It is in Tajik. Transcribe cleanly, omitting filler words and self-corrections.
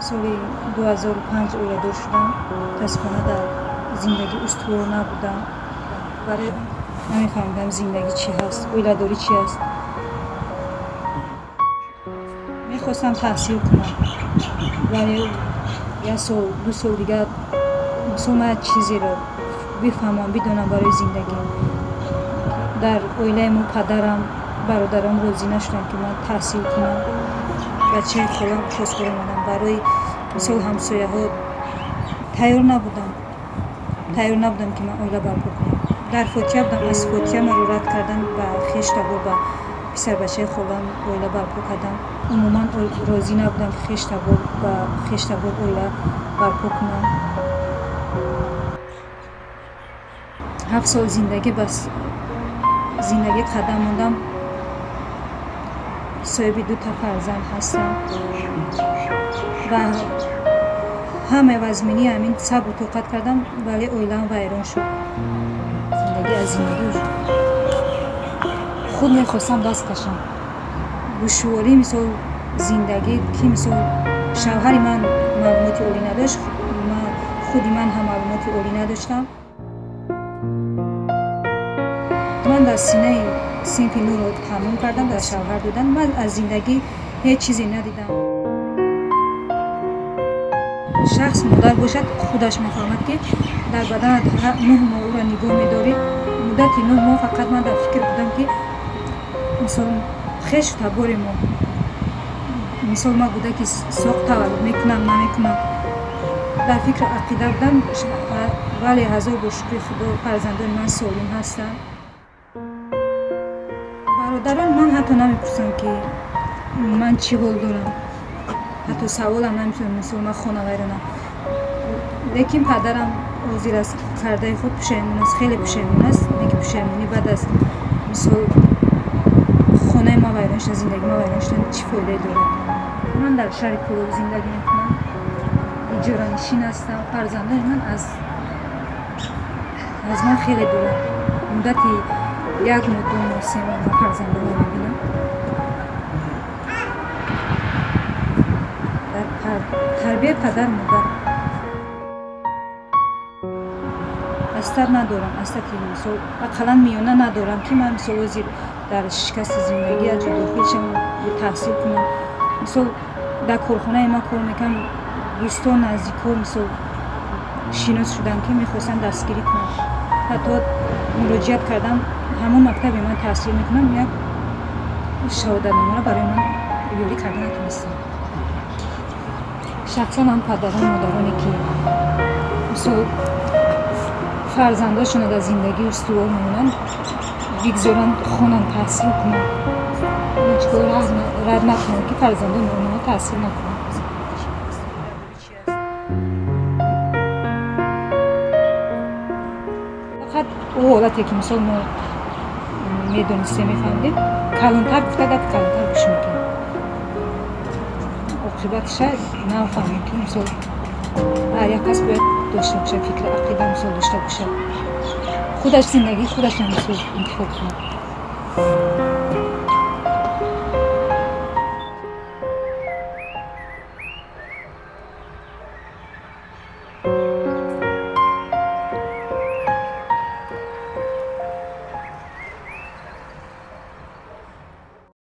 Соли 2005 оиладор шудам. Мутаассифона, дар зиндагӣ устувор набудам. Барои намефаҳмидам, зиндагӣ чӣ ҳаст, оиладорӣ чӣ аст. Мехостам таҳсил кунам, вале як сол, 2 сол дигар, мисол, ман як чизеро бифаҳмам, бидонам барои зиндагӣ. Дар оилаи мо падарам, бародарам розӣ нашуданд, ки ман таҳсил кунам. Бачаи холам хостгор омадам. Барои мисол, ҳамсояҳо тайёр набудам, тайёр набудам, ки ман оила барпо кунам. Дар фотиҳа будам, аз фотиҳа маро рад кардан, ба хештабор, ба писарбачаи холам оила барпо кардам. Умуман розӣ набудам, ки хештабор, ба хештабор оила барпо кунам. 7 сол зиндагӣ, бас зиндагӣ қадам мондам. Соҳиби дута фарзанд ҳастам ва ҳамаи вазминии ҳамин сабру тоқат кардам, вале оилаам вайрон шуд. Зиндагӣ аз зиндагӣ худ мехостам даст кашам. Душворӣ, мисол, зиндагӣ, ки, мисол, шавҳари ман маълумоти олӣ надошт, худи ман ҳам маълумоти олӣ надоштам. Ман дар синаи синфи нӯро тамом кардам, дар шавҳар додам. Ман аз зиндагӣ ҳеҷ чизе надидам. Шахс модар бошад, худаш мефаҳмад, ки дар баданат 9 моҳ ӯро нигоҳ медорӣ. Муддати 9 моҳ фақат ман дар фикр будам, ки, мисол, хешу табори мо, мисол, ман кӯдаки соқ таваллуд мекунам, намекунам, дар фикру ақида будам. Вале ҳазор бо шукри Худо, фарзандони ман солим ҳастанд. Бародарон ман ҳатто намепурсам, ки ман чӣ ҳол дорам, ҳатто саволам намепурсам. Мисол, ман хона вайронам, лекин падарам ҳозир аз кардаи худ пушаймон аст, хеле пушаймон аст. Лекин пушаймонӣ баъд аз, мисол, хонаи ман вайрон шуда, зиндагии ман вайрон шуда, чӣ фоидае дорад? Ман дар шаҳри Кӯлоб зиндагӣ мекунам, иҷоранишин ҳастам. Фарзандони ман аз ман хеле дуранд. Муддати як моҳ, 2 моҳ, 3 моҳ ман фарзандонро мебинам. Дар тарбияи падар модар астар надорам, астаки, мисол, ақаллан миёна надорам, ки ман, мисол, ҳозир дар шикасти зиндагӣ аз ҷо дохил шавам, таҳсил кунам. Мисол, дар корхонаи ман кор мекунам, дӯстон, наздикҳо, мисол, шинос шудам, ки мехостанд дастгирӣ кунам. Ҳатто муроҷиат кардам, ҳамон мактабе ман таҳсил мекунам, як шаҳодатномаро барои ман ёрӣ карда натонистам. Шахсан ҳам падарон, модароне, ки, мисол, фарзандошонро дар зиндагӣ устувор мемонанд, бигзоранд хонанд, таҳсил кунанд. Ҳеҷгоҳ рад накунанд, ки фарзандони онҳо таҳсил накунанд. Фақат ӯ ҳолате, ки, мисол, мо медонистем, мефаҳмидем, калонтар гуфта, гапи калонтар гӯш мекунем. Оқибатиша нафаҳмем, ки, мисол, ҳар як кас бояд дошта бошад фикри, ақида, мисол, дошта бошад, худаш зиндагии худашро, мисол, интихоб кунад.